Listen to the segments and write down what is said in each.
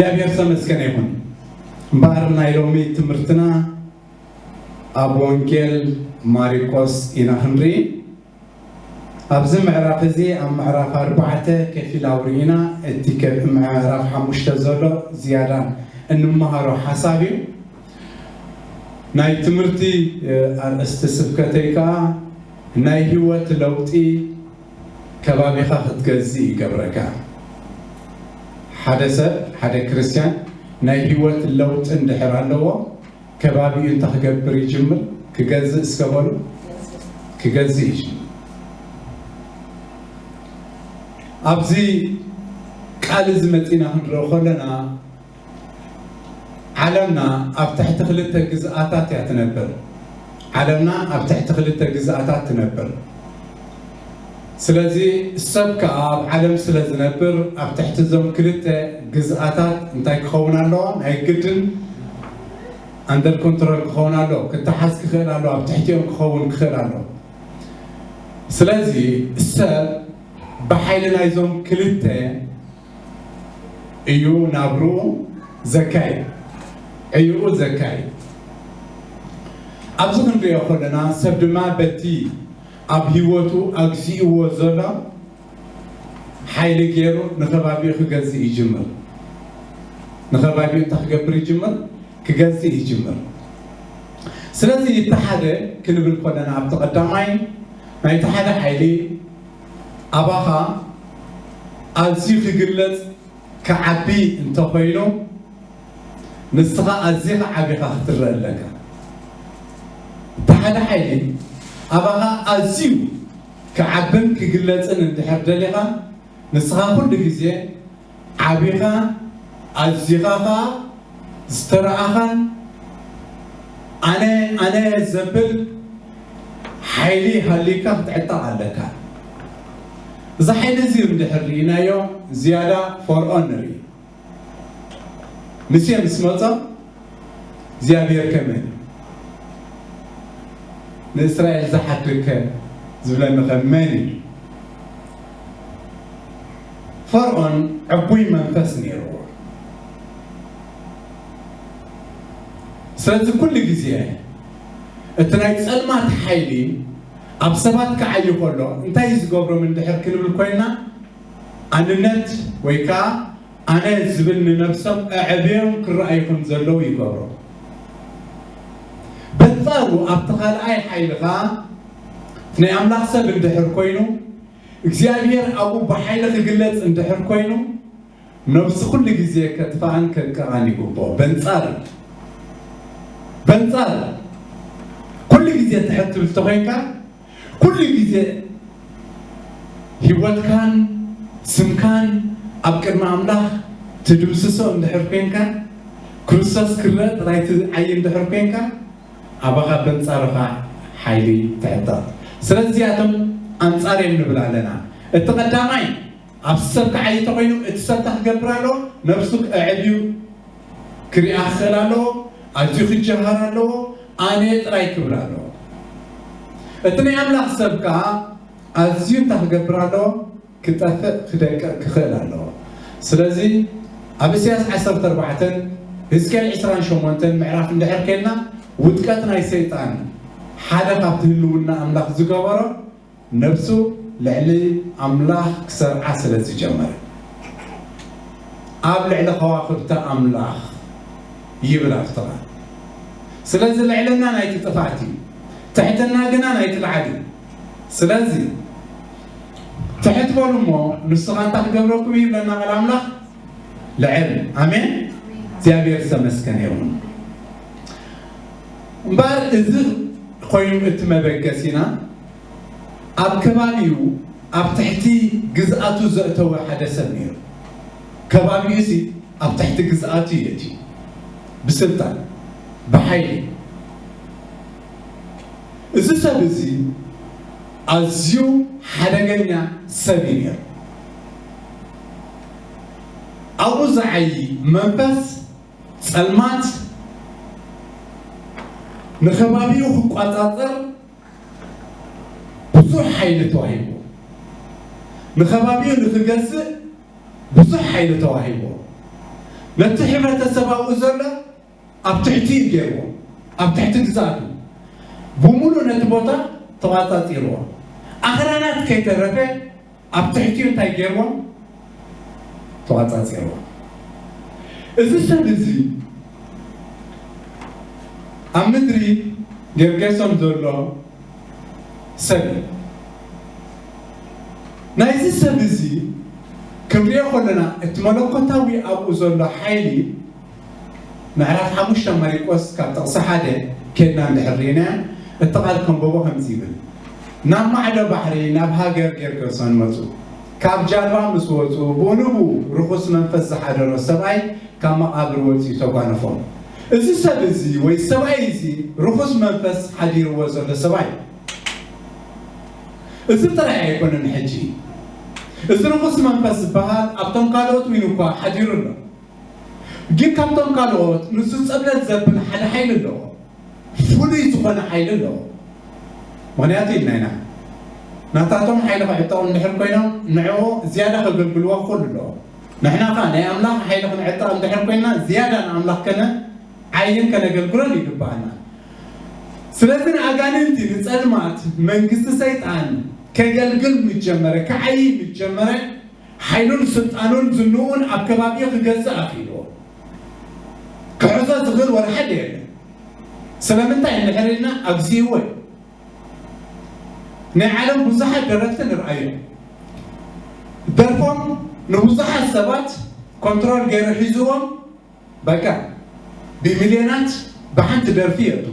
እግዚኣብሔር ዝተመስገነ ይኹን። እምበኣር ናይ ሎሚ ትምህርትና ኣብ ወንጌል ማርቆስ ኢና ክንርኢ። ኣብዚ ምዕራፍ እዚ ኣብ ምዕራፍ ኣርባዕተ ከፊል ኣውሪእና፣ እቲ ከ-፣ ምዕራፍ ሓሙሽተ ዘሎ ዝያዳ እንመሃሮ ሓሳብ እዩ። ናይ ትምህርቲ፣ እ፣ ኣርእስቲ ስብከተይ ከኣ ናይ ህይወት ለውጢ ከባቢኻ ክትገዝእ ይገብረካ። ሓደ ሰብ፣ ሓደ ክርስትያን ናይ ህይወት ለውጢ እንድሕር ኣለዎ፣ ከባቢኡ እንታይ ክገብር ይጅምር? ክገዝእ እስከ በሉ። ክገዝእ ይጅምር። ኣብዚ ቃል እዚ መጺና ክንርኢ ከለና፣ ዓለምና ኣብ ትሕቲ ክልተ ግዝኣታት እያ ትነብር። ዓለምና ኣብ ትሕቲ ክልተ ግዝኣታት ትነብር። ስለዚ ሰብ ከኣ ኣብ ዓለም ስለ ዝነብር ኣብ ትሕቲ እዞም ክልተ ግዝኣታት እንታይ ክኸውን ኣለዎ? ናይ ግድን ኣንደር ኮንትሮል ክኸውን ኣለዎ። ክተሓዝ ክኽእል ኣለዎ። ኣብ ትሕቲኦም ክኸውን ክኽእል ኣለዎ። ስለዚ ሰብ ብሓይሊ ናይዞም ክልተ እዩ ናብርኡ ዘካይድ፣ ዕዩኡ ዘካይድ። ኣብዚ ክንሪኦ ከለና ሰብ ድማ በቲ ኣብ ህይወቱ ኣግዚእዎ ዘሎ ሓይሊ ገይሩ ንኸባቢኡ ክገዝእ ይጅምር። ንኸባቢኡ እንታይ ክገብር ይጅምር? ክገዝእ ይጅምር። ስለዚ እቲ ሓደ ክንብል ከለና ኣብቲ ቀዳማይ ናይቲ ሓደ ሓይሊ ኣባኻ ኣዝዩ ክግለጽ ክዓቢ እንተኾይኑ ንስኻ ኣዚኻ ዓቢኻ ክትረአ ኣለካ። እቲ ሓደ ሓይሊ ኣባኻ ኣዝዩ ክዓብን ክግለጽን እንድሕር ደሊኻ ንስኻ ኩሉ ግዜ ዓቢኻ ኣዚኻ ኸኣ ዝተረኣኻን ኣነ ኣነ ዘብል ሓይሊ ሃልዩካ ክትዕጠቕ ኣለካ። እዚ ሓይሊ እዚ እንድሕር ርኢናዮ ዝያዳ ፈርዖን ንርኢ። ሙሴ ምስ መጾ እግዚኣብሔር ከመን ንእስራኤል ዝሓድግ ከ ዝብለኒ ከ መን እዩ? ፈርዖን ዕቡይ መንፈስ ነይርዎ። ስለዚ ኩሉ ግዜ እቲ ናይ ጸልማት ሓይሊ ኣብ ሰባት ክዓዩ ከሎ እንታይ እዩ ዝገብሮም እንድሕር ክንብል ኮይና ኣንነት ወይ ከዓ ኣነ ዝብል ንነብሶም ኣዕብዮም ክረኣዩ ከም ዘለዉ ይገብሮ። በንጻሩ ኣብቲ ካልኣይ ሓይሊ ከዓ ናይ ኣምላኽ ሰብ እንድሕር ኮይኑ እግዚኣብሔር ኣብኡ ብሓይሊ ክግለጽ እንድሕር ኮይኑ ነብሱ ኩሉ ግዜ ከጥፍኣን ከጥቀቓን ይግብኦ። በንጻር በንጻር ኩሉ ግዜ ትሕት ትብል ተኾይንካ ኩሉ ግዜ ህይወትካን ስምካን ኣብ ቅድሚ ኣምላኽ ትድምስሶ እንድሕር ኮንካ ክርስቶስ ክረእ ጥራይ ትዓይ እንድሕር ኮንካ ኣባኻ በንጻርኻ ሓይሊ ትዕጠቕ። ስለዚ እዚኣቶም ኣንጻር እዮም ንብል ኣለና። እቲ ቀዳማይ ኣብ ሰብ ክዓይ ተኾይኑ እቲ ሰብ እንታይ ክገብር ኣለዎ? ነብሱ ኣዕብዩ ክሪኣ ክኽእል ኣለዎ። ኣዝዩ ክጀሃር ኣለዎ። ኣነ ጥራይ ክብል ኣለዎ። እቲ ናይ ኣምላኽ ሰብ ከኣ ኣዝዩ እንታይ ክገብር ኣለዎ? ክጠፍእ ክደቅቕ ክኽእል ኣለዎ። ስለዚ ኣብ እስያስ ዓሰርተ ኣርባዕተ ህዝቅኤል ዕስራን ሸሞንተን ምዕራፍ እንድሕር ከልና ውድቀት ናይ ሰይጣን ሓደ ካብቲ ህልውና ኣምላኽ ዝገበሮ ነብሱ ልዕሊ ኣምላኽ ክሰርዓ ስለ ዝጀመረ ኣብ ልዕሊ ከዋክብቲ ኣምላኽ ይብል ኣብቲ ቃል። ስለዚ ልዕልና ናይቲ ጥፍኣት እዩ፣ ትሕትና ግና ናይቲ ላዕሊ እዩ። ስለዚ ትሕት በሉ እሞ ንሱ ኸኣ እንታይ ክገብረኩም እዩ ይብለና ቃል ኣምላኽ። ልዕል። ኣሜን። እግዚኣብሔር ዝተመስገነ ይኹን። እምበኣር እዚ ኮይኑ እቲ መበገሲና ኣብ ከባቢኡ ኣብ ትሕቲ ግዝኣቱ ዘእተወ ሓደ ሰብ ነይሩ። ከባቢኡ ሲ ኣብ ትሕቲ ግዝኣቱ እዩ እቲ ብስልጣን ብሓይሊ። እዚ ሰብ እዚ ኣዝዩ ሓደገኛ ሰብ እዩ ነይሩ። ኣብኡ ዝዓይ መንፈስ ጸልማት ንኸባቢኡ ክቋጻጸር ብዙሕ ሓይሊ ተዋሂቡ። ንኸባቢኡ ንኽገዝእ ብዙሕ ሓይሊ ተዋሂቡ። ነቲ ሕብረተሰብ ኣብኡ ዘሎ ኣብ ትሕቲ እዩ ገይርዎ፣ ኣብ ትሕቲ ግዛቱ ብምሉእ ነቲ ቦታ ተቋጻጺርዎ። ኣኽራናት ከይተረፈ ኣብ ትሕቲኡ እንታይ ገይርዎ? ተቋጻጺርዎ። እዚ ሰብ እዚ ኣብ ምድሪ ጌርጌሶን ዘሎ ሰብ እዩ። ናይዚ ሰብ እዚ ክንሪኦ ከለና እቲ መለኮታዊ ኣብኡ ዘሎ ሓይሊ ምዕራፍ ሓሙሽተ ማሪቆስ ካብ ጥቕሲ ሓደ ኬድና እንድሕር ርኢና እቲ ቃል ከንበቦ ከምዚ ይብል፣ ናብ ማዕዶ ባሕሪ ናብ ሃገር ጌርጌሶን መጹ። ካብ ጃልባ ምስ ወጹ ብኡንብኡ ርኹስ መንፈስ ዝሓደሮ ሰብኣይ ካብ መቓብር ወጺኡ ተጓነፎም። እዚ ሰብ እዚ ወይ ሰብኣይ እዚ ርኹስ መንፈስ ሓዲርዎ ዘሎ ሰብኣይ እዩ። እዚ ጥራይ ኣይኮነን። ሕጂ እዚ ርኹስ መንፈስ ዝበሃል ኣብቶም ካልኦት እውን እኳ ሓዲሩ ኣሎ። ግን ካብቶም ካልኦት ንሱ ጸብለል ዘብል ሓደ ሓይሊ ኣለዎ። ፍሉይ ዝኾነ ሓይሊ ኣለዎ። ምኽንያቱ ኢልና ኢና ናታቶም ሓይሊ ክዕጠቑ እንድሕር ኮይኖም ንዕኡ ዝያዳ ከገልግልዎ ክኽእሉ ኣለዎ። ንሕና ኸኣ ናይ ኣምላኽ ሓይሊ ክንዕጠቕ እንድሕር ኮይንና ዝያዳ ንኣምላኽ ከነ ዓይን ከነገልግሎን ይግባኣና። ስለዚ ንኣጋንንቲ ንጸልማት መንግስቲ ሰይጣን ከገልግል ምስ ጀመረ፣ ክዓይ ምስ ጀመረ፣ ሓይሉን ስልጣኑን ዝንኡን ኣብ ከባቢኡ ክገዝእ ኣኽኢልዎ። ክሕዞ ዝኽእል ወላ ሓደ የለን። ስለምንታይ እንድሕር ኢልና ኣግዚእዎ እዩ። ናይ ዓለም ብዙሓት ደረፍቲ ንርኣዮ። ደርፎም ንብዙሓት ሰባት ኮንትሮል ገይሩ ሒዝዎም በቃ ብሚልዮናት ብሓንቲ ደርፊ የእቱ።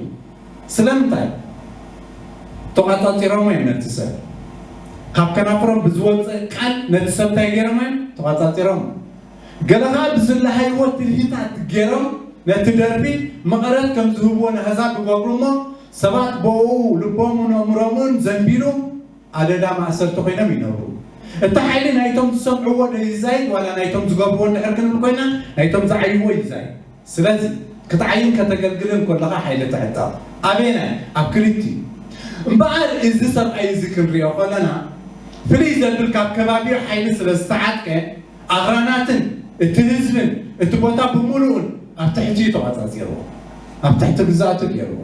ስለምንታይ? ተቋጻጺሮሞ እዮም ነቲ ሰብ። ካብ ከናፍሮም ብዝወጽእ ቃል ነቲ ሰብ እንታይ ገይሮሞ እዮም? ተቋጻጺሮሞ። ገለ ኸኣ ብዝለሃይዎ ትልሂታት ገይሮም ነቲ ደርፊ መቐረት ከም ዝህብዎ ነህዛ ክገብሩ እሞ ሰባት ብኡ ልቦምን ኣእምሮምን ዘንቢሉ ኣደዳ ማእሰርቲ ኮይኖም ይነብሩ። እቲ ሓይሊ ናይቶም ዝሰምዕዎ ዶ ይዛይድ ዋላ ናይቶም ዝገብርዎ እንድሕር ክንብል ኮይና ናይቶም ዝዓይዎ ይዛይድ። ስለዚ ክትዓይን ከተገልግልን ከለኻ ሓይሊ ትዕጠቕ። ኣበየናይ? ኣብ ክልቲኡ። እምበኣር እዚ ሰብኣይ እዚ ክንሪኦ ከለና ፍልይ ዘብል ካብ ከባቢኡ ሓይሊ ስለ ዝተዓጥቀ ኣኽራናትን እቲ ህዝብን እቲ ቦታ ብምሉኡን ኣብ ትሕቲኡ ተቖጻጺርዎ፣ ኣብ ትሕቲ ግዝኣቱ ገይርዎ።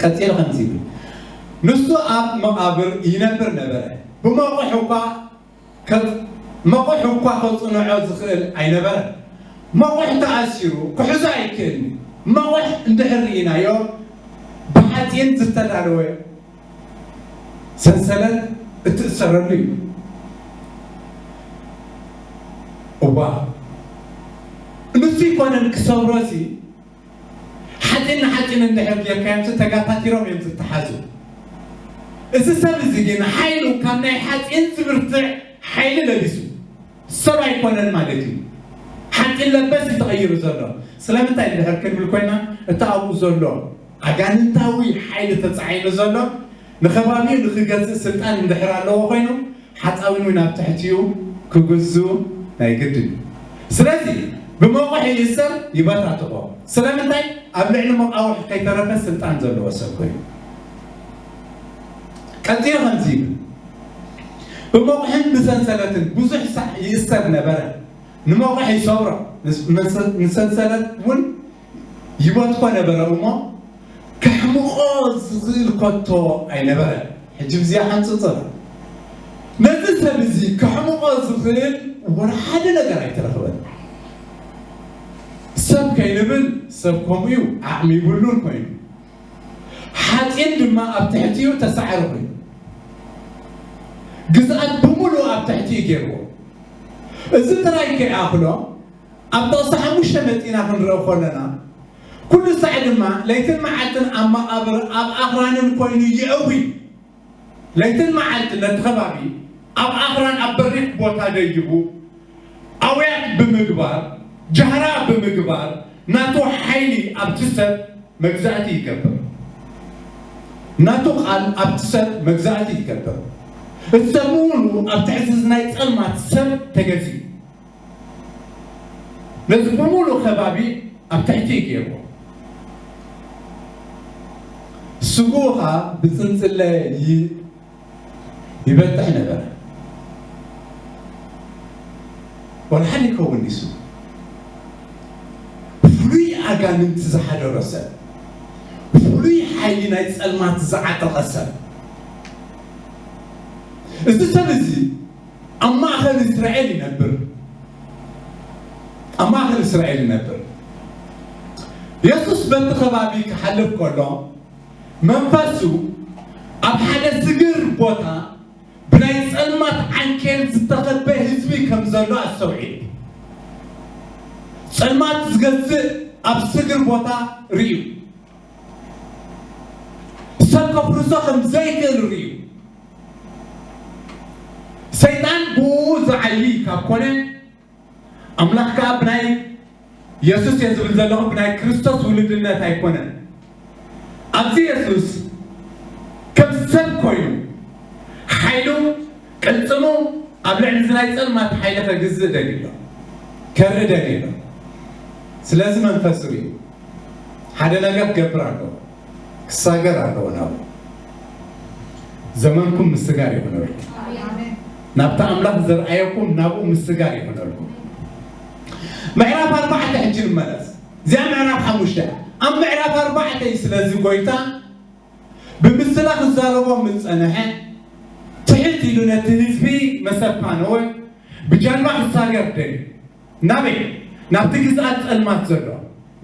ቀጺሉ ከምዚ ይብል፣ ንሱ ኣብ መቓብር ይነብር ነበረ። ብመቑሕ እኳ ከ-፣ መቑሕ እኳ ከጽንዖ ዝኽእል ኣይነበረን። መቑሕ ተኣሲሩ ክሕዞ ኣይክእልን እዩ። መቑሕ እንድሕር ርኢናዮ ብሓጺን ዝተዳለወ ሰንሰለት እትእሰረሉ እዩ። እዋ ንሱ ይኮነን ክሰብሮ ሲ ሓፂን ንሓፂን እንድሕር ጌርካዮም ተጋታቲሮም እዮም ዝተሓዙ። እዚ ሰብ እዚ ግን ሓይሉ ካብ ናይ ሓፂን ዝብርትዕ ሓይሊ ለቢሱ ሰብ ኣይኮነን ማለት እዩ። ሓፂን ለበስ እዩ ተቐይሩ ዘሎ። ስለምንታይ እንድሕር ክንብል ኮይና እቲ ኣብኡ ዘሎ ኣጋንንታዊ ሓይሊ ተፃዒኑ ዘሎ ንኸባቢኡ ንኽገዝእ ስልጣን እንድሕር ኣለዎ ኮይኑ ሓፃዊን እውን ኣብ ትሕቲኡ ክግዙ ናይ ግድን እዩ። ስለዚ ብመቑሕ ይእሰር ይበታትኾ። ስለምንታይ ኣብ ልዕሊ መቓውሕ ከይተረፈ ስልጣን ዘለዎ ሰብ ኮይኑ ቀፂሉ ከምዚ ይብል፣ ብመቑሕን ብሰንሰለትን ብዙሕ ሳዕ ይእሰር ነበረ። ንመቑሕ ይሰብሮ፣ ንሰንሰለት እውን ይበትኮ ነበረ እሞ ከሕምቖ ዝኽእል ከቶ ኣይነበረን። ሕጂ ብዚኣ ሓንፅፅር ነዚ ሰብ እዚ ከሕምቖ ዝኽእል ወላ ሓደ ነገር ኣይተረኽበን። ሰብ ከይንብል ሰብ ከምኡ እዩ፣ ዓቕሚ ይብሉን ኮይኑ ሓፂን ድማ ኣብ ትሕቲኡ ተሳዕሪ ኮይኑ ግዝኣት ብምሉእ ኣብ ትሕቲኡ ገይርዎ። እዚ ጥራይ ከይኣኽሎ ኣብ ጥቕሲ ሓሙሽተ መፂና ክንረኦ ከለና ኩሉ ሳዕ ድማ ለይትን መዓልትን ኣብ መቓብር ኣብ ኣኽራንን ኮይኑ ይእዊ። ለይትን መዓልትን ነቲ ከባቢ ኣብ ኣኽራን ኣብ በሪኽ ቦታ ደይቡ ኣውያት ብምግባር ጃህራ ብምግባር ናቱ ሓይሊ ኣብቲ ሰብ መግዛእቲ ይገብር። ናቱ ቃል ኣብቲ ሰብ መግዛእቲ ይገብር። እቲ ሰብ ምኑ ኣብ ትሕቲ ናይ ጸልማት ሰብ ተገዚኡ ነዚ ብምሉእ ከባቢ ኣብ ትሕቲ ገይርዎ። ስግኡ ኸዓ ብፅንፅለ ይበጥሕ ነበረ። ወላ ሓደ ይኸውን ንሱ ኣጋንንቲ ዝሓደሮ ሰብ፣ ፍሉይ ሓይሊ ናይ ጸልማት ዝዓጠቐ ሰብ፣ እዚ ሰብ እዚ ኣብ ማእኸል እስራኤል ይነብር። ኣብ ማእኸል እስራኤል ይነብር። የሱስ በቲ ከባቢ ክሓልፍ ከሎ መንፈሱ ኣብ ሓደ ስግር ቦታ ብናይ ጸልማት ዓንኬል ዝተኸበ ህዝቢ ከም ዘሎ ኣስተውዒሉ። ጸልማት ዝገዝእ ኣብ ስግር ቦታ ርእዩ። ሰብ ከፍርሶ ከም ዘይክእል ርእዩ። ሰይጣን ብኡ ዝዓዪ ካብ ኮነ፣ ኣምላኽ ከኣ ብናይ የሱስ እየ ዝብል ዘለኹ፣ ብናይ ክርስቶስ ውሉድነት ኣይኮነን። ኣብዚ የሱስ ከም ሰብ ኮይኑ ሓይሉ ቅልጽሙ ኣብ ልዕሊ እዚ ናይ ጸልማት ሓይሊ ከግዝእ ደልዩ ኣሎ፣ ከርኢ ደልዩ ኣሎ። ስለዚ መንፈሱ እዩ ሓደ ነገር ክገብር ኣለዎ፣ ክሳገር ኣለዎ ናብኡ። ዘመንኩም ምስጋር ይኹነልኩም። ናብቲ ኣምላኽ ዘርኣየኩም ናብኡ ምስጋር ይኹነልኩም። ምዕራፍ ኣርባዕተ ሕጂ ንመለስ። እዚኣ ምዕራፍ ሓሙሽተ። ኣብ ምዕራፍ ኣርባዕተ እዩ ስለዚ ጎይታ ብምስላ ክዛረቦም ዝጸንሐ ትሕት ኢሉ ነቲ ህዝቢ መሰ ፋነወ ብጃልባ ክሳገር ደልዩ። ናበይ? ናብቲ ግዝኣት ጸልማት ዘሎ።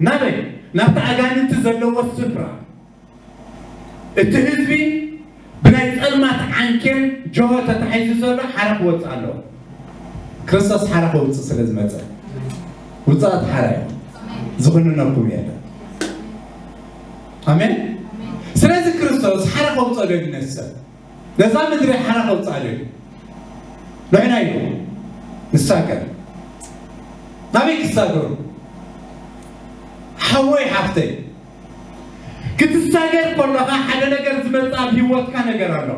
ናበይ? ናብቲ ኣጋንንቲ ዘለዎ ስፍራ። እቲ ህዝቢ ብናይ ጸልማት ዓንኬል ጆሆ ተታሒዙ ዘሎ ሓራ ክወጽእ ኣለዎ። ክርስቶስ ሓራ ከውጽእ ስለ ዝመጸ፣ ውጽኣት ሓራ እዩ። ዝኹንነኩም የለን። ኣሜን። ስለዚ ክርስቶስ ሓራ ከውጽኦ ደልዩ ነቲ ሰብ፣ ነዛ ምድሪ ሓራ ከውጽኣ ደልዩ። ንሕና እዩ ንሳገር። ናበይ ክሳገሩ? ሓወይ ሓፍተይ፣ ክትሳገር ከለኻ ሓደ ነገር ዝመጽእ ኣብ ህይወትካ ነገር ኣሎ።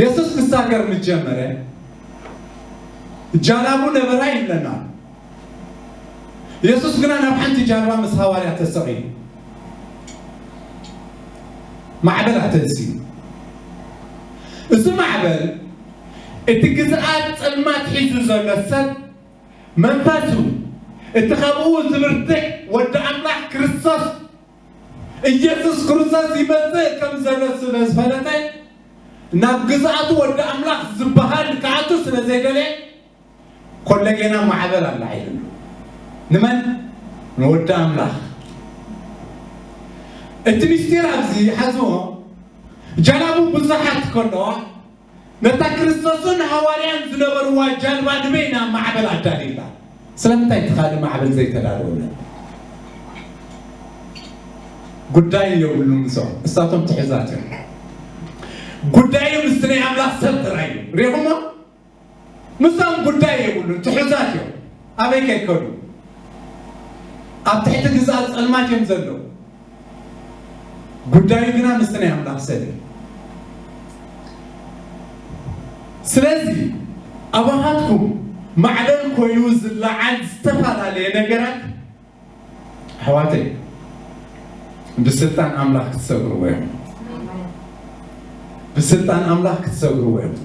የሱስ ክሳገር ምስ ጀመረ ጃላቡ ነበራ ይብለና። የሱስ ግና ናብ ሓንቲ ጃልባ ምስ ሃዋርያት ተሰቒሉ ማዕበል ኣተንስዩ። እዚ ማዕበል እቲ ግዝኣት ጸልማት ሒዙ ዘሎ ሰብ መንፈሱ እቲ ካብኡ ዝብርትዕ ወዲ ኣምላኽ ክርስቶስ ኢየሱስ ክርስቶስ ይመጽእ ከም ዘሎ ስለ ዝፈለጠ ናብ ግዝኣቱ ወዲ ኣምላኽ ዝበሃል ክኣቱ ስለ ዘይደለየ ኮለጌና ማዕበል ኣላዒልሉ። ንመን? ንወዲ ኣምላኽ። እቲ ምስጢር ኣብዚ ሓዝዎ ጃላቡ ብዙሓት ከለዋ ነታ ክርስቶስን ሃዋርያን ዝነበርዋ ጃልባ ንበይና ማዕበል ኣዳልዩላ። ስለምንታይ እቲ ካልእ ማዕበል ዘይተዳለወለን? ጉዳይ የብሉን። እሶም እሳቶም ትሕዛት እዮም። ጉዳዩ ምስቲ ናይ ኣምላኽ ሰብ ጥራይ እዩ። ሪኹሞ? ምሳም ጉዳይ የብሉን፣ ትሑዛት እዮም። ኣበይ ከይከዱ? ኣብ ትሕቲ ግዝኣት ጸልማት እዮም ዘለዉ። ጉዳዩ ግና ምስቲ ናይ ኣምላኽ ሰብ እዩ። ስለዚ ኣባኻትኩም ማዕበል ኮይኑ ዝለዓል ዝተፈላለየ ነገራት ኣሕዋተይ፣ ብስልጣን ኣምላኽ ክትሰግርዎ እዮም። ብስልጣን ኣምላኽ ክትሰግርዎ እዮም።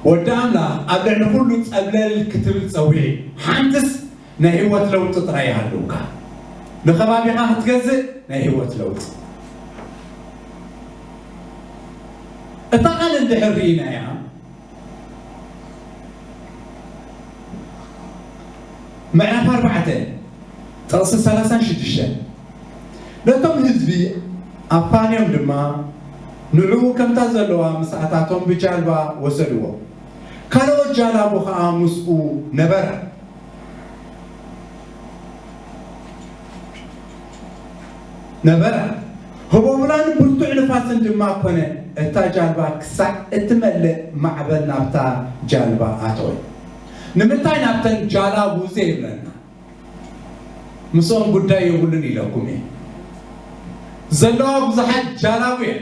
ወዲ ኣምላኽ ኣብ ልዕሊ ኩሉ ጸብለል ክትብል ጸዊዒ። ሓንትስ ናይ ህይወት ለውጢ ጥራይ ይሃልውካ። ንኸባቢኻ ክትገዝእ ናይ ህይወት ለውጢ። እታ ቃል እንድሕር ርኢናያ፣ ምዕራፍ ኣርባዕተ ጥቕሲ ሰላሳን ሽዱሽተን፣ ነቶም ህዝቢ ኣፋንዮም ድማ ንዕኡ ከምታ ዘለዋ ምስኣታቶም ብጃልባ ወሰድዎ። ካልኦት ጃላቡ ኸኣ ምስኡ ነበራ። ነበራ። ህቦብላን ብርቱዕ ንፋስን ድማ ኮነ፣ እታ ጃልባ ክሳዕ እትመልእ ማዕበል ናብታ ጃልባ ኣተወ። ንምንታይ ናብተን ጃላቡ ዘይብለና? ምስኦም ጉዳይ የብሉን ኢለኩም እየ። ዘለዋ ብዙሓት ጃላቡ እየን።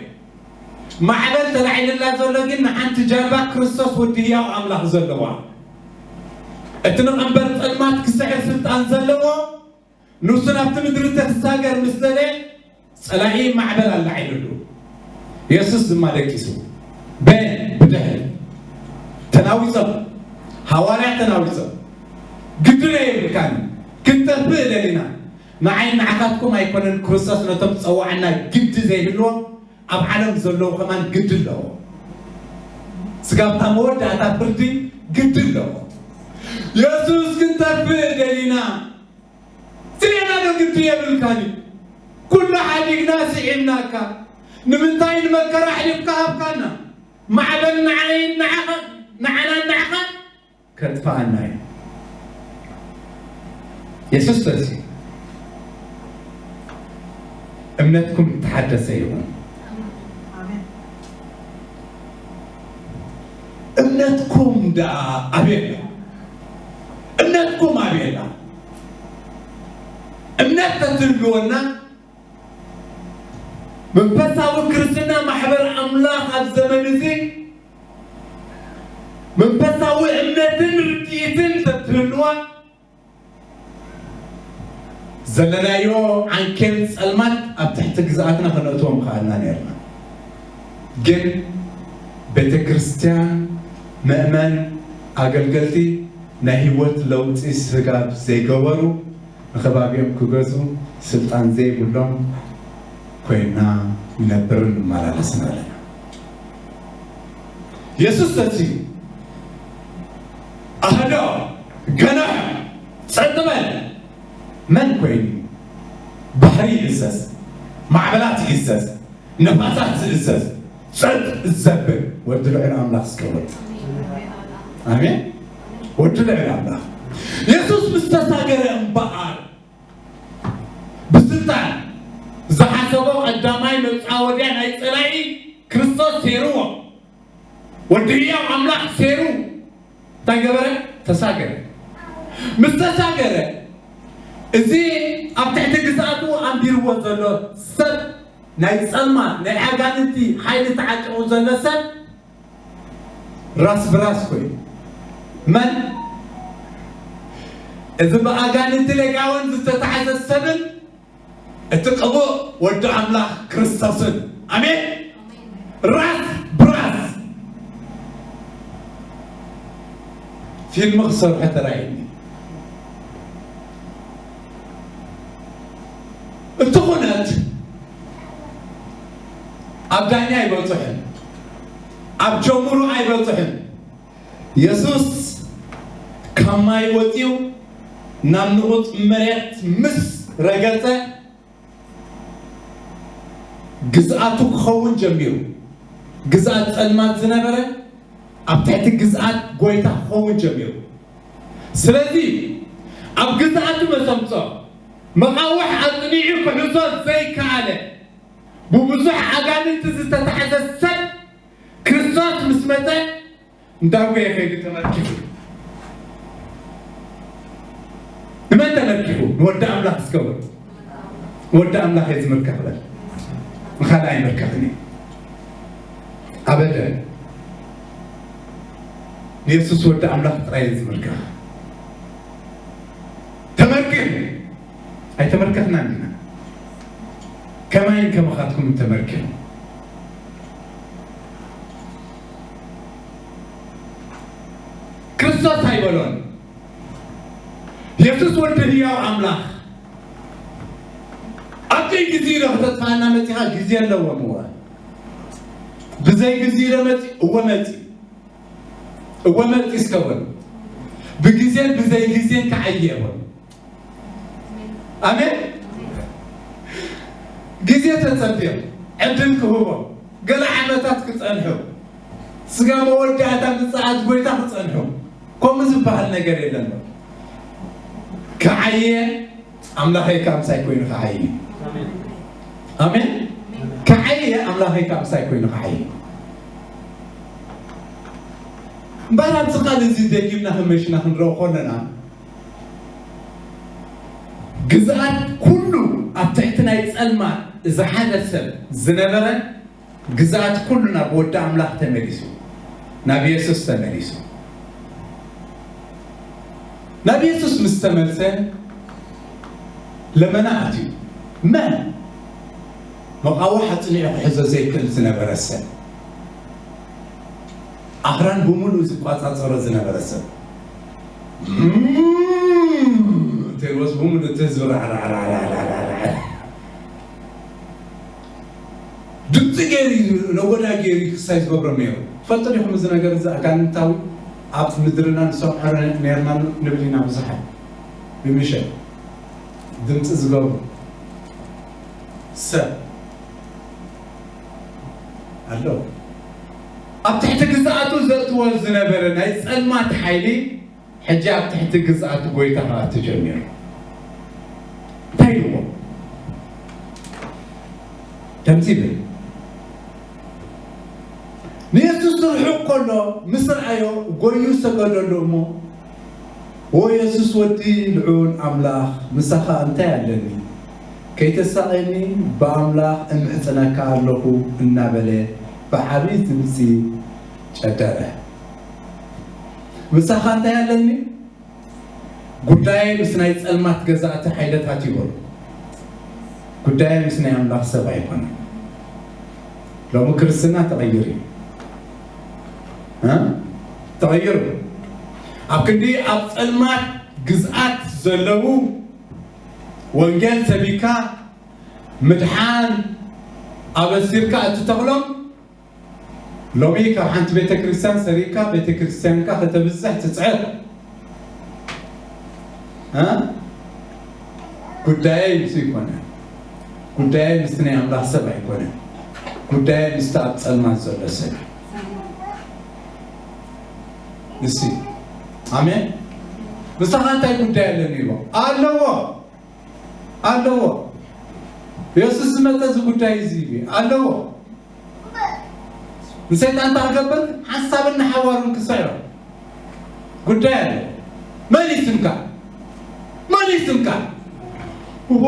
ማዕበል ተላዒልላ ዘሎ ግን ንሓንቲ ጃልባ ክርስቶስ ወዲ ህያው ኣምላኽ ዘለዋ። እቲ ንቐንበር ጸልማት ክስዕር ስልጣን ዘለዎ ንሱ ናብቲ ምድሪ ተክሳገር ምስ ደለ ጸላኢ ማዕበል ኣላዒልሉ። የሱስ ድማ ደቂሱ። በ-፣ ብድሕሪ ተናዊጾም፣ ሃዋርያት ተናዊጾም፣ ግድን የብልካን፣ ክንተርፍ ደሊና፣ ንዓይ ንዓኻትኩም ኣይኮነን፣ ክርስቶስ ነቶም ዝጸውዓና ግዲ ዘይህልዎም ኣብ ዓለም ዘለዉ ከማን ግዲ ኣለዎ። ስጋብታ መወዳእታ ፍርዲ ግዲ ኣለዎ። የሱስ ክንተርፍ ደሊና፣ ስሌና ዶ ግዲ የብልካን እዩ? ኩሉ ሓዲግና ስዒብናካ። ንምንታይ ንመከራ ኣሕሊፍካ ሃብካና? ማዕበል ንዓይን ንዓኻ፣ ንዓናን ንዓኻን ከጥፍኣና እዩ። የሱስ ተንሲኡ፣ እምነትኩም እተሓደሰ ይኹን። እምነትኩም ደኣ ኣበይ ኣላ? እምነትኩም ኣበይ ኣላ? እምነት ተትህልወና፣ መንፈሳዊ ክርስትና ማሕበር ኣምላኽ ኣብ ዘመን እዚ መንፈሳዊ እምነትን ርድኢትን ተትህልዋ፣ ዘለናዮ ዓንኬል ጸልማት ኣብ ትሕቲ ግዝኣትና ከነእትዎ ምኸኣልና ነርና። ግን ቤተ ክርስቲያን፣ ምእመን፣ ኣገልገልቲ ናይ ህይወት ለውጢ ስጋብ ዘይገበሩ፣ ንኸባቢኦም ክገዙ ስልጣን ዘይብሎም ኮይና ንነብርን ንመላለስን ኣለና። የሱስ ተንሲኡ፣ ኣህዶ፣ ገናሖ፣ ጸጥ በል። መን ኮይኑ? ባሕሪ ይእዘዝ፣ ማዕበላት ይእዘዝ፣ ነፋሳት ዝእዘዝ፣ ጸጥ ዘብል ወዲ ልዑል ኣምላኽ እስከ በል። ኣሜን። ወዲ ልዑል ኣምላኽ። የሱስ ምስ ተሳገረ እምበኣር፣ ብስልጣን ዝሓሰቦ ቀዳማይ መጻወድያ ናይ ጸላኢ ክርስቶስ ሴርዎ። ወዲ ህያው ኣምላኽ ሴሩ እንታይ ገበረ? ተሳገረ። ምስ ተሳገረ፣ እዚ ኣብ ትሕቲ ግዝኣቱ ኣንቢርዎ ዘሎ ሰብ፣ ናይ ጸልማት፣ ናይ ኣጋንንቲ ሓይሊ ተዓጢቑ ዘሎ ሰብ፣ ራስ ብራስ ኮይኑ። መን? እዚ ብኣጋንንቲ ሌጋውን ዝተታሕዘ ሰብን እቲ ቅቡእ ወዲ ኣምላኽ ክርስቶስን። ኣሜን። ራስ ብራስ ፊልም ክሰርሑ ተራእዩኒ። እቲ ኩነት ኣብ ዳኛ ኣይበጽሕን፣ ኣብ ጀምሩ ኣይበጽሕን። የሱስ ካብ ማይ ወጺኡ ናብ ንቑጽ መሬት ምስ ረገጸ፣ ግዝኣቱ ክኸውን ጀሚሩ። ግዝኣት ጸልማት ዝነበረ ኣብ ትሕቲ ግዝኣት ጎይታ ክኸውን ጀሚሩ። ስለዚ ኣብ ግዝኣቱ መሰምጾ መቓውሕ ኣጽኒዑ ክሕዞ ዘይከኣለ፣ ብብዙሕ ኣጋንንቲ ዝተታሕዘ ሰብ ክርስቶስ ምስ መጸ፣ እንዳጎየ ከይዱ ተመርኪኹ። ንመን ተመርኪኹ? ንወዲ ኣምላኽ እስከ በል። ወዲ ኣምላኽ እየ ዝምልከኽ በል። ንኻልእ ኣይምልከኽን እየ። ኣበደን። ንየሱስ ወዲ ኣምላኽ ጥራይ እየ ዝምልከኽ። ተመርኪኹ። ኣይተመርከኽናን ኢና። ከማይን ከማኻትኩም ተመርኪኹ። ክርስቶስ ኣይበሎን። የሱስ ወዲ ህያው ኣምላኽ። ኣብ ዘይ ግዜ ዶ ከተጥፋና መጺኻ? ግዜ ኣለዎም። እወ፣ ብዘይ ግዜ ዶ መጺ? እወ መጺ። እወ መጺ እስከ በሉ። ብግዜን ብዘይ ግዜን ክዓየ በሉ። ኣሜን። ግዜ ተጸብዮም፣ ዕድል ክህቦም፣ ገለ ዓመታት ክጸንሑ፣ ስጋ መወዳእታ ምጽኣት ጎይታ ክጸንሑ፣ ከምኡ ዝበሃል ነገር የለን። ክዓየ ኣምላኸይ ካብ ምሳይ ኮይኑ ክዓይ። ኣሜን። ክዓየ ኣምላኸይ ካብ ምሳይ ኮይኑ ክዓይ። እምበኣር ኣብዚ ቃል እዚ ደጊምና ከመሽና ክንረኦ ከለና፣ ግዝኣት ኩሉ ኣብ ትሕቲ ናይ ጸልማት ዝሓዘ ሰብ ዝነበረ፣ ግዝኣት ኩሉ ናብ ወዲ ኣምላኽ ተመሊሱ፣ ናብ የሱስ ተመሊሱ። ናብ የሱስ ምስ ተመልሰ፣ ለመና ኣትዩ። መን? መቓውሕ ኣጽኒዑ ክሕዞ ዘይክእል ዝነበረ ሰብ። ኣኽራን ብምሉኡ ዝቋጻጸሮ ዝነበረ ሰብ። ዲያብሎስ ብምሉእ እቲ ህዝቢ ራዕራዕራዕራዕራዕራዕ ድምፂ ገይሩ እዩ፣ ነጎዳ ገይሩ እዩ ክሳይ ዝገብሮም ነይሩ። ትፈልጡ ዲኹም እዚ ነገር እዚ ኣጋንንታዊ ኣብ ምድርና ንሰምዖ ነርና ንብል ኢና። ብዙሓት ብምሸት ድምፂ ዝገብሩ ሰብ ኣለዉ። ኣብ ትሕቲ ግዝኣቱ ዘእትዎ ዝነበረ ናይ ጸልማት ሓይሊ ሕጂ ኣብ ትሕቲ ግዝኣት ጎይታ ክኣቱ ጀሚሩ። እንታይ ኢልዎ? ከምዚ ይብል፣ ንየሱስ ርሑቕ ከሎ ምስ ረኣዮ ጎዩ ሰገደሉ እሞ፣ "ዎ የሱስ ወዲ ልዑል ኣምላኽ፣ ምሳኻ እንታይ ኣለኒ? ከይተሳቐየኒ ብኣምላኽ እምሕጽነካ ኣለኹ" እናበለ ብዓቢ ድምጺ ጨደረ። "ምሳኻ እንታይ ኣለኒ? ጉዳየይ ምስ ናይ ጸልማት ገዛእቲ ሓይለታት ይበሉ። ጉዳየይ ምስ ናይ ኣምላኽ ሰብ ኣይኮነን።" ሎሚ ክርስትና ተቐይሩ እዩ። እ? ተቐይሩ። ኣብ ክንዲ ኣብ ጸልማት ግዝኣት ዘለዉ ወንጌል ሰቢካ ምድሓን ኣበሲርካ እትተኽሎም፣ ሎሚ ካብ ሓንቲ ቤተ ክርስቲያን ሰሪካ ቤተ ክርስቲያንካ ከተብዝሕ ትጽዕር። እ? ጉዳየይ ምስ ይኮነ፣ ጉዳየይ ምስቲ ናይ ኣምላኽ ሰብ ኣይኮነን። ጉዳየይ ምስቲ ኣብ ጸልማት ዘሎ ሰብ እዩ። ንሱ እዩ። ኣሜን። ምሳኻ እንታይ ጉዳይ ኣለኒ ኢልዎ? ኣለዎ። ኣለዎ። የሱስ ዝመጸ እዚ ጉዳይ እዚ እዩ። ኣለዎ። ንሰይጣን እንታይ ክገብር? ሓሳብን ንሓዋሩን ክስዕሮ ጉዳይ ኣሎ። መን እዩ ስምካ? መን እዩ ስምካ? እዋ፣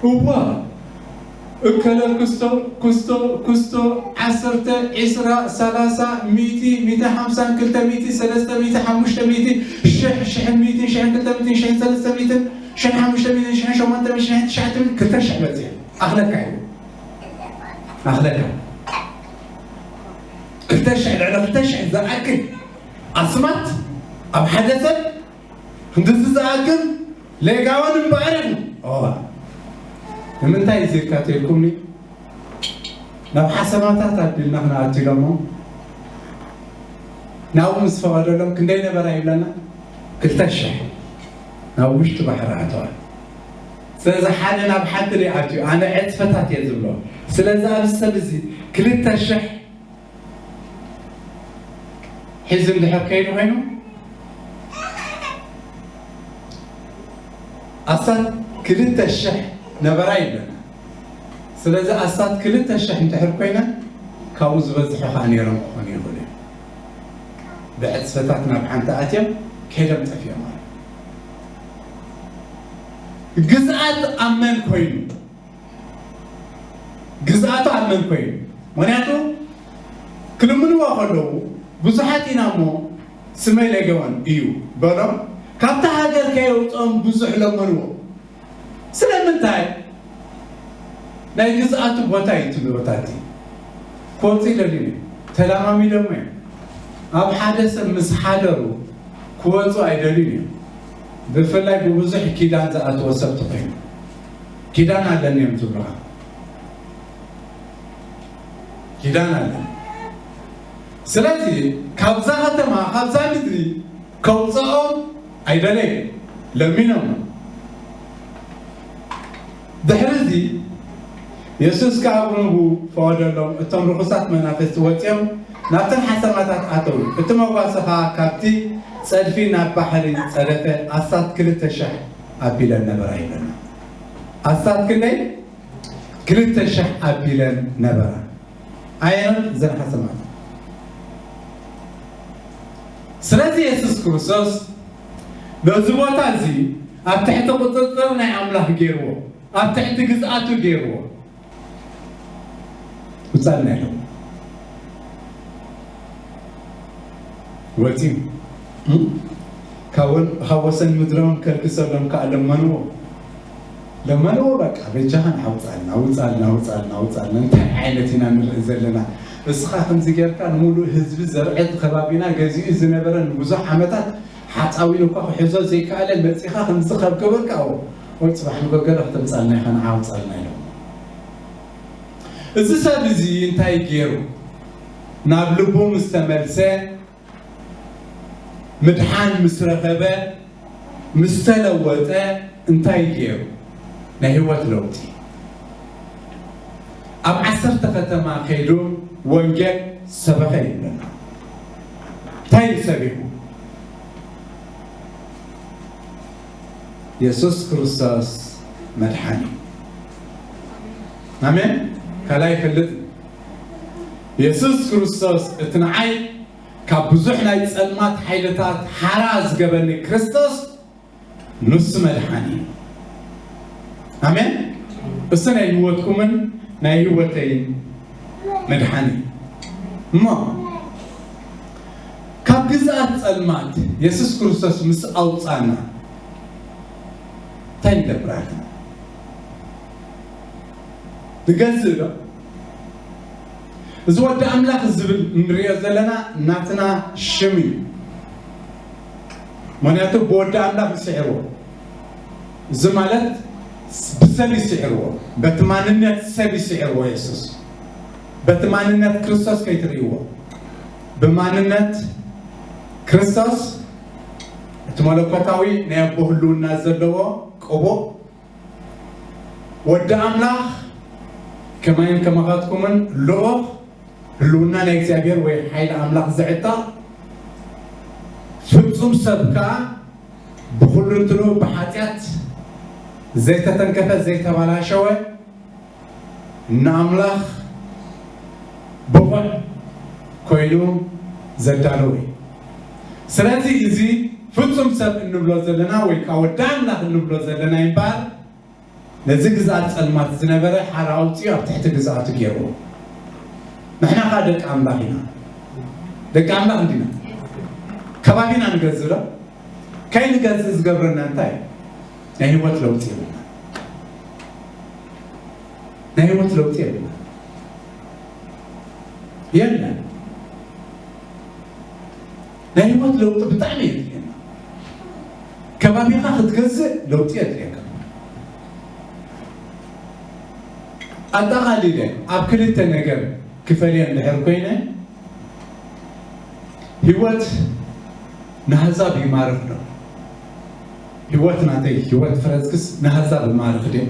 እዋ፣ እከለ ክስቶ፣ ክስቶ፣ ክስቶ፣ ዓሰርተ፣ ዒስራ፣ ሰላሳ፣ ሚእቲ፣ ሚእቲ ሓምሳን፣ ክልተ ሚእቲ፣ ሰለስተ ሚእቲ፣ ሓሙሽተ ሚእቲ፣ ሽሕ፣ ሽሕን ሚእትን፣ ሽሕን ክልተ ሚእትን፣ ሽሕን ሰለስተ ሚእትን፣ ሽሕን ሓሙሽተ ሚእትን፣ ሽሕን ሸሞንተ ሚእትን፣ ሽሕን ትሽዓተ ሚእትን፣ ክልተ ሽሕ በጺሐ። ኣኽለካ እዩ። ኣኽለካ። ክልተ ሽሕ፣ ልዕሊ ክልተ ሽሕ ዝኣክል ኣስማት ኣብ ሓደ ሰብ ክንድዚ ዝኣክል ሌጋውን እምበኣርን። ኦ፣ ንምንታይ እዚ ኢልካ ተልኩምኒ? ናብ ሓሰማታት ኣቢልና ክንኣቱ ኢሎሞ፣ ናብኡ ምስ ፈቐደሎም ክንደይ ነበራ ይብለና? ክልተ ሽሕ ናብ ውሽጢ ባሕሪ ኣተዋ። ስለዚ ሓደ ናብ ሓዲ ደይኣትዩ፣ ኣነ ዕጽፈታት እየ ዝብሎ። ስለዚ ኣብዚ ሰብ እዚ ክልተ ሽሕ ሒዙ እንድሕር ከይዱ ኮይኑ፣ ኣስታት ክልተ ሽሕ ነበራ ይብለና። ስለዚ ኣስታት ክልተ ሽሕ እንድሕር ኮይነን፣ ካብኡ ዝበዝሑ ኸዓ ነይሮም ክኾኑ ይኽእሉ እዮም። ብዕጽፈታት ናብ ሓንቲ ኣትዮም ከይዶም ጠፊኦም ማለት እዩ። ግዝኣት ኣብ መን ኮይኑ? ግዝኣቱ ኣብ መን ኮይኑ? ምኽንያቱ ክልምንዎ ከለዉ፣ ብዙሓት ኢና እሞ ስመይ ሌጌዎን እዩ በሎም። ካብታ ሃገር ከየውፅኦም ብዙሕ ለመንዎ። ስለምንታይ? ናይ ግዝኣቱ ቦታ እዩ እቲ ቦታ እቲ። ክወፁ ይደልዩ እዮም። ተላማሚዶም እዮም። ኣብ ሓደ ሰብ ምስ ሓደሩ ክወፁ ኣይደልዩን እዮም። ብፍላይ ብብዙሕ ኪዳን ዝኣትዎ ሰብ ተኾይኑ። ኪዳን ኣለኒ እዮም ዝብሉኻ። ኪዳን ኣለኒ። ስለዚ ካብዛ ከተማ፣ ካብዛ ምድሪ ከውፅኦም ኣይደለዩ፣ ለሚኖም። ድሕሪ እዚ የሱስ ከኣ ብርህቡ ፈቐደሎም። እቶም ርኹሳት መናፍስቲ ወጺኦም ናብተን ሓሰማታት ኣተዉ። እቲ መጓሰ ከኣ ካብቲ ጸድፊ ናብ ባሕሪ ጸደፈ። ኣስታት ክልተ ሽሕ ኣቢለን ነበራ ይብለና። ኣስታት ክንደይ? ክልተ ሽሕ ኣቢለን ነበራ። ኣየኖት እዘን ሓሰማት? ስለዚ የሱስ ክርስቶስ ነዚ ቦታ እዚ ኣብ ትሕቲ ቁጽጽር ናይ ኣምላኽ ገይርዎ፣ ኣብ ትሕቲ ግዝኣቱ ገይርዎ። ውጻልና ኢሎም ወጺኡ። እም? ካብ ወን-፣ ካብ ወሰን ምድሮም ከልግሰሎም ከኣ ለመንዎ። ለመንዎ፣ በቃ፣ በጃኻ ንዓውጻልና፣ ውጻልና፣ ውጻልና፣ ውጻልና። እንታይ ዓይነት ኢና ንርኢ ዘለና? እስኻ ከምዚ ጌርካ ንምሉእ ህዝቢ ዘርዕድ ከባቢና ገዚኡ ዝነበረ ንብዙሕ ዓመታት ሓፃዊን እኳ ክሕዞ ዘይከኣለ መፂኻ ከምዚ ካብ ገበርካ፣ ኦ፣ ወይ ፅባሕ ንጎገለ ክተምፃልና ኢኻ፣ ንዓ ኣውፃልና ኢሎም። እዚ ሰብ እዚ እንታይ ገይሩ? ናብ ልቡ ምስ ተመልሰ፣ ምድሓን ምስ ረኸበ፣ ምስ ተለወጠ እንታይ ገይሩ? ናይ ህይወት ለውጢ። ኣብ ዓሰርተ ከተማ ከይዱ ወንጌል ሰበኸ ይብለና። እንታይ እዩ ሰቢኹ? የሱስ ክርስቶስ መድሓኒ። ኣሜን። ካልኣይ ይፈልጥ፣ የሱስ ክርስቶስ እቲ ንዓይ ካብ ብዙሕ ናይ ጸልማት ሓይልታት ሓራ ዝገበኒ ክርስቶስ፣ ንሱ መድሓኒ እዩ። ኣሜን። እሱ ናይ ህይወትኩምን ናይ ህይወተይን መድሓኒ እዩ። እሞ ካብ ግዝኣት ጸልማት የሱስ ክርስቶስ ምስ ኣውጻና እንታይ ንገብር ኣለና? ንገዝእ ዶ? እዚ ወዲ ኣምላኽ ዝብል እንሪኦ ዘለና ናትና ሽም እዩ። ምኽንያቱ ብወዲ ኣምላኽ ይስዕርዎ። እዚ ማለት ብሰብ ይስዕርዎ፣ በቲ ማንነት ሰብ ይስዕርዎ። የሱስ በቲ ማንነት ክርስቶስ ከይትርእይዎ፣ ብማንነት ክርስቶስ እቲ መለኮታዊ ናይ ኣቦ ህልውና ዘለዎ ቅቡእ ወዲ ኣምላኽ ከማይን ከማኻትኩምን ልኡኽ ህልውና ናይ እግዚኣብሔር ወይ ሓይሊ ኣምላኽ ዝዕጠቕ ፍጹም ሰብ ከኣ ብኹሉ እንትኑ ብሓጢኣት ዘይተተንከፈ ዘይተባላሸወ ንኣምላኽ ብቑዕ ኮይኑ ዘዳለወ እዩ። ስለዚ እዚ ፍጹም ሰብ እንብሎ ዘለና ወይ ከዓ ወዲ ኣምላኽ እንብሎ ዘለና ይበሃል። ነዚ ግዝኣት ጸልማት ዝነበረ ሓራ ኣውፂኡ ኣብ ትሕቲ ግዝኣቱ ገይርዎ። ንሕና ከዓ ደቂ ኣምላኽ ኢና። ደቂ ኣምላኽ እንዲና። ከባቢና ንገዝእ ዶ? ከይንገዝእ ዝገብረና እንታይ እዩ? ናይ ህይወት ለውጢ የብልና። ናይ ህይወት ለውጢ የብልና። የለን። ናይ ህይወት ለውጢ ብጣዕሚ የድልየና። ከባቢኻ ክትገዝእ ለውጢ የድልየካ። ኣጠቓሊለ ኣብ ክልተ ነገር ክፈልየ እንድሕር ኮይነ፣ ህይወት ንኣህዛብ ይማርኽ ዶ? ህይወት ናተይ፣ ህይወት ፍረዝግስ ንኣህዛብ ይማርኽ ድዩ?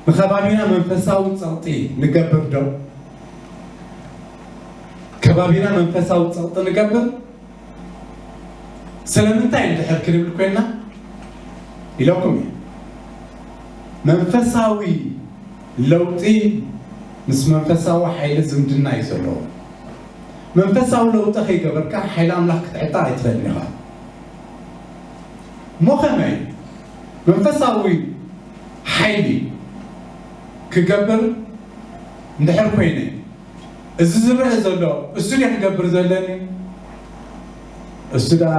ንከባቢና መንፈሳዊ ጸቕጢ ንገብር ዶ? ከባቢና መንፈሳዊ ጸቕጢ ንገብር? ስለምንታይ እንድሕር ክንብል ኮይና ኢለኩም እየ። መንፈሳዊ ለውጢ ምስ መንፈሳዊ ሓይሊ ዝምድና እዩ ዘለዎ። መንፈሳዊ ለውጢ ከይገበርካ ሓይሊ ኣምላኽ ክትዕጣ ኣይትኽእልን ኢኻ። እሞ ከመይ መንፈሳዊ ሓይሊ ክገብር እንድሕር ኮይነ፣ እዚ ዝረአ ዘሎ እሱ ድየ ክገብር ዘለኒ? እሱ ደኣ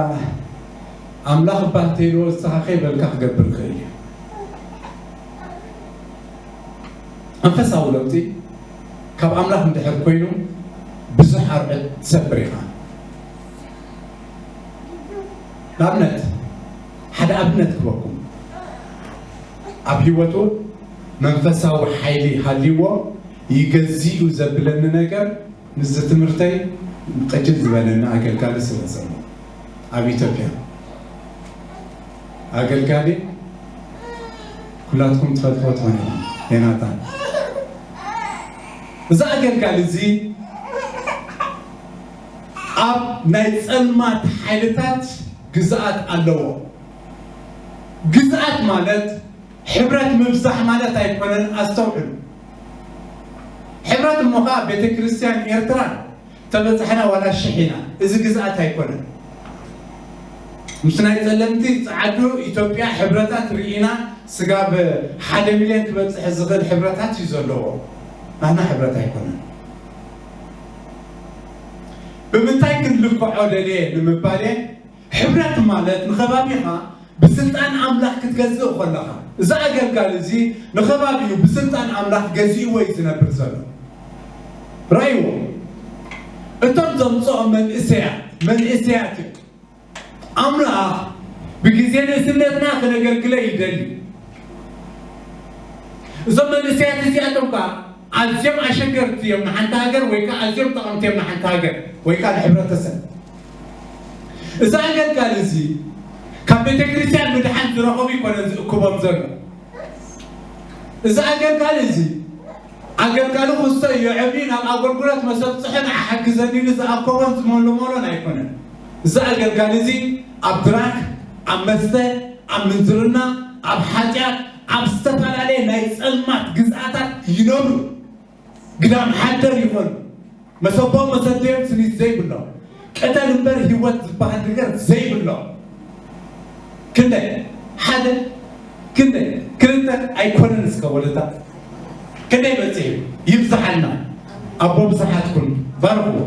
ኣምላኽ እባ እንተኢልዎ ንስኻ ከይበልካ ክገብር ይኽእል እዩ። መንፈሳዊ ለውጢ ካብ ኣምላኽ እንድሕር ኮይኑ ብዙሕ ኣርዑት ትሰብር ኢኻ። ንኣብነት ሓደ ኣብነት ክበኩም። ኣብ ህይወቱ መንፈሳዊ ሓይሊ ሃልይዎ ይገዝእ እዩ ዘብለኒ ነገር ምስዚ ትምህርተይ ቅጭል ዝበለኒ ኣገልጋሊ ስለ ዘሎ ኣብ ኢትዮጵያ ኣገልጋሊ ኩላትኩም ትፈልጥዎ ትኾኑ ኢኹም። ዮናታን እዚ ኣገልጋሊ እዚ ኣብ ናይ ጸልማት ሓይልታት ግዝኣት ኣለዎ። ግዝኣት ማለት ሕብረት ምብዛሕ ማለት ኣይኮነን። ኣስተውዕሉ። ሕብረት እሞ ኸዓ ቤተ ክርስቲያን ኤርትራ ተበጻሕና ዋላ ሽሕ ኢና። እዚ ግዝኣት ኣይኮነን። ምስ ናይ ጸለምቲ ጸዓዱ ኢትዮጵያ ሕብረታት ርኢና ስጋብ ሓደ ሚልዮን ክበጽሕ ዝኽእል ሕብረታት እዩ ዘለዎ። ናህና ሕብረት ኣይኮነን። ብምንታይ ክንልክዖ ደልየ ንምባል እየ? ሕብረት ማለት ንኸባቢኻ ብስልጣን ኣምላኽ ክትገዝእ ከለኻ፣ እዚ ኣገልጋሊ እዚ ንኸባቢኡ ብስልጣን ኣምላኽ ገዚእዎ እዩ ዝነብር ዘሎ። ረእይዎ። እቶም ዘምፅኦም መንእሰያት መንእሰያት እዮም። ኣምላኽ ብግዜ ንእስነትና ክነገልግለ ይደሊ። እዞም መንእሰያት እዚኣቶም ከዓ ኣዝዮም ኣሸገርቲ እዮም ንሓንቲ ሃገር፣ ወይ ከዓ ኣዝዮም ጠቐምቲ እዮም ንሓንቲ ሃገር ወይ ከዓ ንሕብረተሰብ። እዚ ኣገልጋሊ እዚ ካብ ቤተ ክርስቲያን ምድሓን ዝረኸቡ ይኮነን ዝእክቦም ዘሎ። እዚ ኣገልጋሊ እዚ ኣገልጋሊ ክስቶ እዩ፣ ዕብዩ ናብ ኣገልግሎት መሰብፅሒ ንዓ ሓግዘኒ ኢሉ ዝኣከቦን ዝመለመሎን ኣይኮነን። እዚ ኣገልጋሊ እዚ ኣብ ድራክ፣ ኣብ መስተ፣ ኣብ ምንዝርና፣ ኣብ ሓጢኣት፣ ኣብ ዝተፈላለየ ናይ ጸልማት ግዝኣታት ይነብሩ። ግዳም ሓደር ይኾኑ። መሰቦም መሰደዮም ስኒት ዘይብሎም፣ ቅተል እምበር ህይወት ዝበሃል ነገር ዘይብሎም። ክንደይ ሓደ ክንደይ ክልተ ኣይኮነን እስከ ወለታ ክንደይ በፂሑ ይብዝሓልና። ኣቦ ብዙሓት ኩን ባርኽዎ።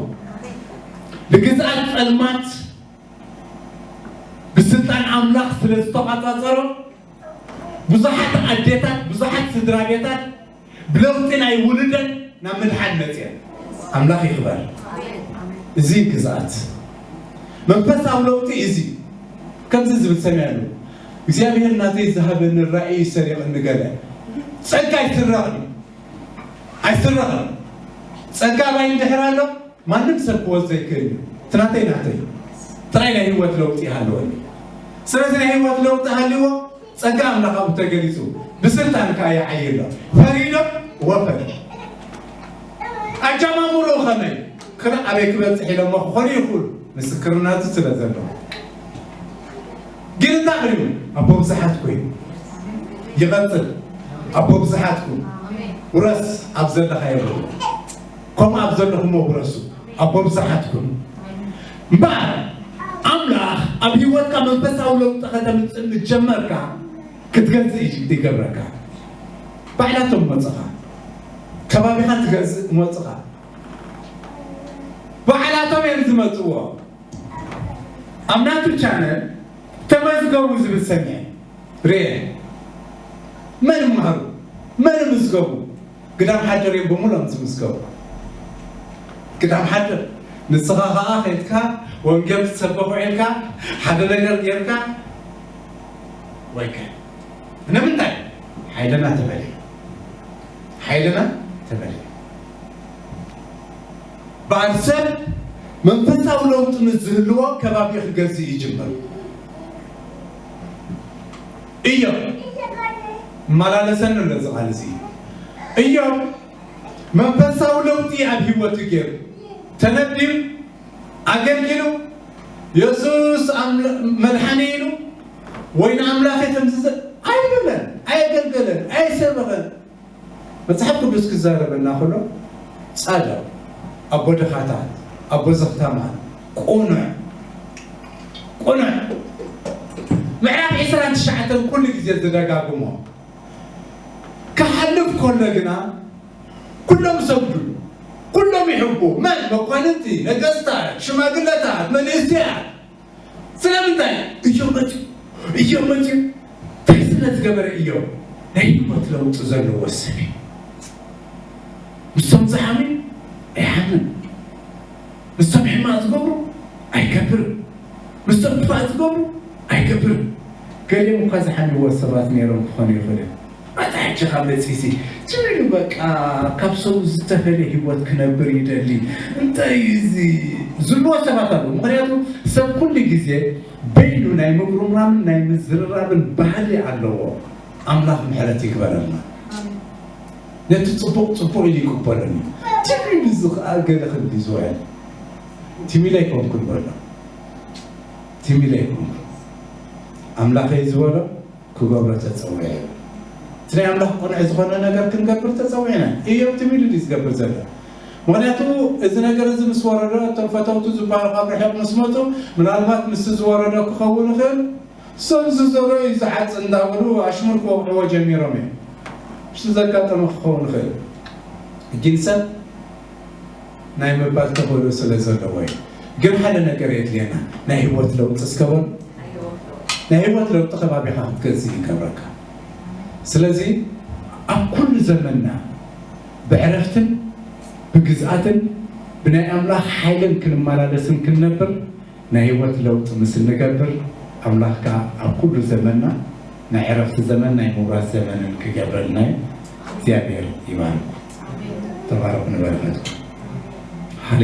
ብግዝኣት ጸልማት ብስልጣን ኣምላኽ ስለ ዝተቋጻጸሮ ብዙሓት ኣዴታት ብዙሓት ስድራ ቤታት ብለውጢ ናይ ውሉደን ናብ ምድሓን መፅየን። ኣምላኽ ይኽበር። እዚ ግዝኣት መንፈሳዊ ለውጢ እዚ ከምዚ ዝብል ሰሚዐ ኣለኹ። እግዚኣብሔር ናተይ ዝሃበኒ ራእይ ሰሪቕኒ ገለ። ጸጋ ኣይስረቕን እዩ። ኣይስረቕን። ጸጋ ኣባይ እንድሕር ኣሎ ማንም ሰብ ክወስዶ ኣይክእልን እዩ። እቲ ናተይ ናተይ ጥራይ ናይ ህይወት ለውጢ ይሃልወኒ። ስለዚ ናይ ህይወት ለውጢ ሃልዎ ጸጋ ኣምላኽ ኣብኡ ተገሊጹ ብስልጣን ከኣ ይዓይሎ። ፈሪዶ ወፈሪ ኣጀማምርኡ ከመይ ክረ ኣበይ ክበጽሕ ኢሎሞ ክኾኑ ይኽእሉ ምስክርነቱ ስለ ዘሎ። ግን እንታይ ክሪኡ ኣቦ ብዙሓት ኮይኑ ይቐጽል። ኣቦ ብዙሓት ኩን ውረስ ኣብ ዘለኻዮ ከምኡ ኣብ ዘለኹሞ ውረሱ። ኣቦ ብዙሓት ኩን እምበኣር ኣምላኽ ኣብ ህይወትካ መንፈሳዊ ለውጢ ከተምፅእ ምስ ጀመርካ ክትገዝእ ይገብረካ። ባዕላቶም መፅኻ ከባቢኻ ትገዝእ መፅኻ ባዕላቶም እዮም ዝመፅዎ። ኣብ ናቱ ቻነል ተመዝገቡ ዝብል ሰሚዐ ርኤ። መን ይምሃሩ መን ይምዝገቡ? ግዳም ሓደር እዮም ብምሎም ዝምዝገቡ። ግዳም ሓደር ንስኻ ኸዓ ከይድካ ወንጌል ትሰበኽ ውዒልካ ሓደ ነገር ጌርካ ወይከ ንምንታይ ሓይልና ተበልየ ሓይልና ተበልየ። በዓል ሰብ መንፈሳዊ ለውጢ ምስ ዝህልዎ ከባቢ ክገዝእ ይጅምር። እዮም እመላለሰኒ ኣሎ እዚ ቃል እዚ እዮም መንፈሳዊ ለውጢ ኣብ ህይወቱ ገይሩ ተነቢሩ ኣገልጊሉ የሱስ ኣምላ- መድሓኒ ኢሉ ወይ ንኣምላኸ ከምዚ ዘ- ኣይበለን ኣየገልገለን ኣየሰበኸን። መጽሓፍ ቅዱስ ክዛረበና ከሎ ጻድቕ ኣቦ ድኻታት ኣቦ ዘኽታማት ቁኑዕ ቁኑዕ ምዕራፍ ዕስራን ትሽዓተን ኩሉ ግዜ ዝደጋግሞ ክሓልፍ ከሎ ግና ኩሎም ይሰግዱ ኩሎም ይሕቡ መን መኳንንቲ ነገስታት ሽማግለታት መንእሰያት ስለምንታይ እዮም መፅኡ እዮም መፅኡ እንታይ ስለ ዝገበረ እዮም ናይ ህይወት ለውጢ ዘለዎ ሰብ እዩ ምስቶም ዝሓሚ ኣይሓምን ምስቶም ሕማቕ ዝገብሩ ኣይገብርን ምስቶም ክፋእ ዝገብሩ ኣይገብርን ገሊኦም እኳ ዝሓምዎ ሰባት ነይሮም ክኾኑ ይኽእል እዮም ኣታ ሕጂ ካብ መፂሲ ትብል በቃ ካብ ሰው ዝተፈለ ህይወት ክነብር ይደሊ እንታይ እዩ እዚ ዝብልዎ ሰባት ኣለዉ ምክንያቱ ሰብ ኩሉ ግዜ በይኑ ናይ ምጉርምራምን ናይ ምዝርራብን ባህሊ ኣለዎ ኣምላኽ ምሕረት ይግበረልና ነቲ ፅቡቕ ፅቡቕ ኢሉ ይቅበለኒ ትብል እዚ ከዓ ገለ ክንዲ ዝውዕል ቲሚለ ይኮንኩን በሎ ቲሚለ ይኮንኩን ኣምላኸይ ዝበሎ ክገብሮ ተፀዊዐ እዩ። እቲ ናይ ኣምላኽ ቅኑዕ ዝኾነ ነገር ክንገብር ተፀዊዕና። ኢዮብ ትም ኢሉ ድዩ ዝገብር ዘሎ? ምኽንያቱ እዚ ነገር እዚ ምስ ወረዶ እቶም ፈተውቱ ዝበሃሉ ካብ ርሑቕ ምስ መፁ ምናልባት ምስቲ ዝወረዶ ክኸውን ይኽእል እሶም ዝዘርኦ እዩ ዝዓፅ እንዳበሉ ኣሽሙር ክወቕዕዎ ጀሚሮም እዮም። ምስቲ ዘጋጠመ ክኸውን ይኽእል ግን ሰብ ናይ ምባል ተኽእሎ ስለ ዘለዎ እዩ። ግን ሓደ ነገር የድልየና ናይ ህይወት ለውጢ እስከ በሉ ናይ ህይወት ለውጢ ከባቢኻ ክትገዝእ ይገብረካ። ስለዚ ኣብ ኩሉ ዘመንና ብዕረፍትን ብግዝኣትን ብናይ ኣምላኽ ሓይልን ክንመላለስን ክንነብር ናይ ህይወት ለውጢ ምስ እንገብር ኣምላኽ ከኣ ኣብ ኩሉ ዘመንና ናይ ዕረፍቲ ዘመን ናይ ምውራስ ዘመንን ክገብረልና እዩ። እግዚኣብሔር ይባርኩም። ተባረኹ ንበረኸትኩም።